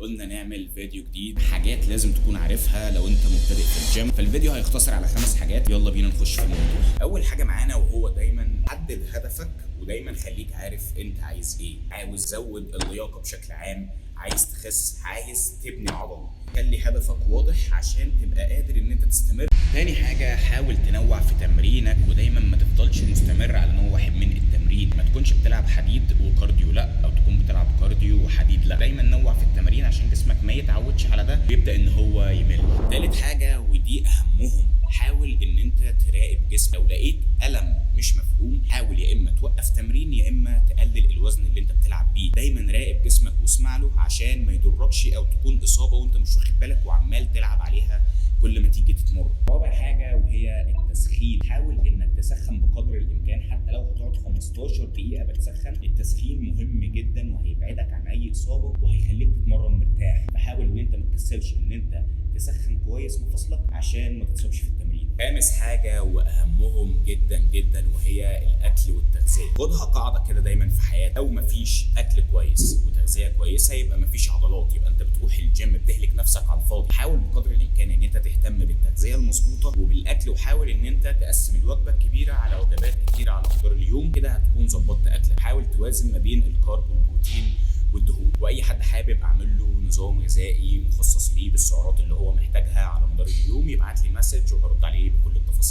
قلنا نعمل فيديو جديد، حاجات لازم تكون عارفها لو انت مبتدئ في الجيم. فالفيديو هيختصر على 5 حاجات، يلا بينا نخش في الموضوع. اول حاجة معانا وهو دايما حدد هدفك، ودايما خليك عارف انت عايز ايه. عاوز تزود اللياقة بشكل عام، عايز تخس، عايز تبني عضل، خلي هدفك واضح عشان تبقى قادر ان انت تستمر. تاني حاجة، حاول تنوع في تمرينك، ودايما ما تفضلش مستمر على نوع واحد من التمرين. ما تكونش بتلعب حديد و cardio لا، او تكون بتلعب cardio وحديد لا، دايما نوع في التمارين عشان جسمك ما يتعودش على ده ويبدأ ان هو يمل. تالت حاجة ودي اهمهم، حاول ان انت تراقب جسمك. لو لقيت الم مش مفهوم حاول يا اما توقف تمرين يا اما تقلل الوزن اللي انت بتلعب بيه. دايما راقب جسمك واسمع له عشان ما يضركش او تكون اصابه وانت مش واخد بالك وعمال تلعب عليها كل ما تيجي تتمرن. رابع حاجة وهي التسخين، حاول انك تسخن بقدر الامكان حتى لو هتقعد 15 دقيقة بتسخن. التسخين مهم جدا وهيبعدك عن اي اصابه وهيخليك تتمرن مرتاح، فحاول ان انت ما تكسلش ان انت تسخن كويس مفاصلك عشان ما تتصابش في التمرين. خامس حاجة واهمهم جدا جدا وهي الاكل والتغذيه. خدها قاعدة كده دايما في حياتك، لو مفيش اكل كويس وتغذية كويسة يبقى مفيش عضلات، يبقى انت بتروح الجيم بتهلك نفسك على الفاضي. حاول بقدر الامكان ان انت تهتم بالتغذية المظبوطه وبالاكل، وحاول ان انت تقسم الوجبة الكبيرة على وجبات كتيرة على مدار اليوم، كده هتكون ظبطت اكلك. حاول توازن ما بين ال carb والبروتين والدهون. واي حد حابب اعمل له نظام غذائي مخصص ليه بالسعرات اللي هو محتاجها على مدار اليوم يبعت لي message وهرد عليه بكل التفاصيل.